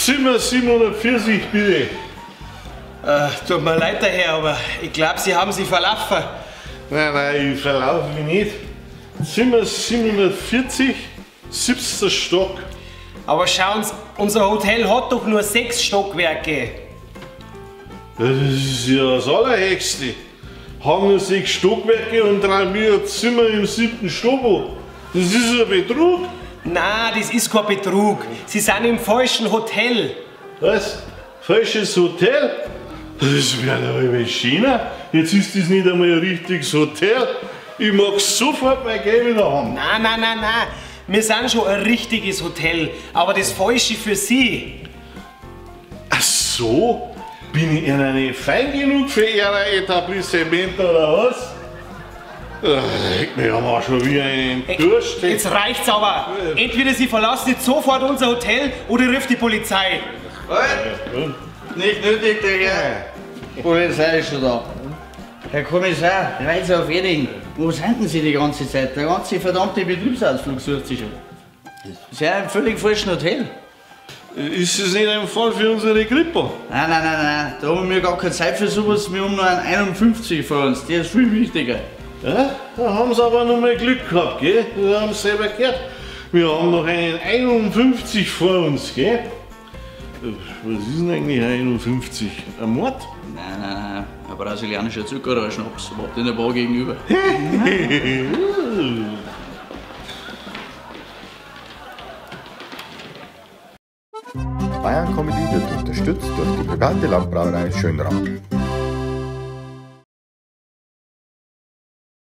Zimmer 740, bitte. Tut mir leid, der Herr, aber ich glaube, Sie haben sich verlaufen. Nein, nein, ich verlaufe mich nicht. Zimmer 740, 7. Stock. Aber schauen Sie, unser Hotel hat doch nur 6 Stockwerke. Das ist ja das Allerhöchste. Haben nur 6 Stockwerke und 3 mehr Zimmer im 7. Stock. Das ist ein Betrug. Nein, das ist kein Betrug. Sie sind im falschen Hotel. Was? Falsches Hotel? Das wäre doch immer schöner. Jetzt ist das nicht einmal ein richtiges Hotel. Ich mag sofort mein Geld wieder haben. Nein, nein, nein, nein. Wir sind schon ein richtiges Hotel, aber das Falsche für Sie. Ach so? Bin ich Ihnen nicht fein genug für Ihr Etablissement oder was? Wir haben auch schon wieder einen Durst. Jetzt reicht's aber. Entweder Sie verlassen jetzt sofort unser Hotel oder ruft die Polizei. Halt. Nicht nötig, der Herr. Die Polizei ist schon da. Herr Kommissar, Reiz auf Erding. Wo sind denn Sie die ganze Zeit? Der ganze verdammte Betriebsausflug sucht sich schon. Sie sind im völlig falschen Hotel. Ist es nicht ein Fall für unsere Kripo? Nein, nein, nein, nein. Da haben wir gar keine Zeit für sowas. Wir haben noch einen 51 vor uns. Der ist viel wichtiger. Ja, da haben sie aber noch mal Glück gehabt, gell? Das haben sie selber gehört. Wir haben noch einen 51 vor uns, gell? Was ist denn eigentlich 51? Ein Mord? Nein, nein, nein. Ein brasilianischer Zuckerrohrschnaps. Wartet in der Bar gegenüber. Bayern Comedy wird unterstützt durch die private Landbrauerei Schönram.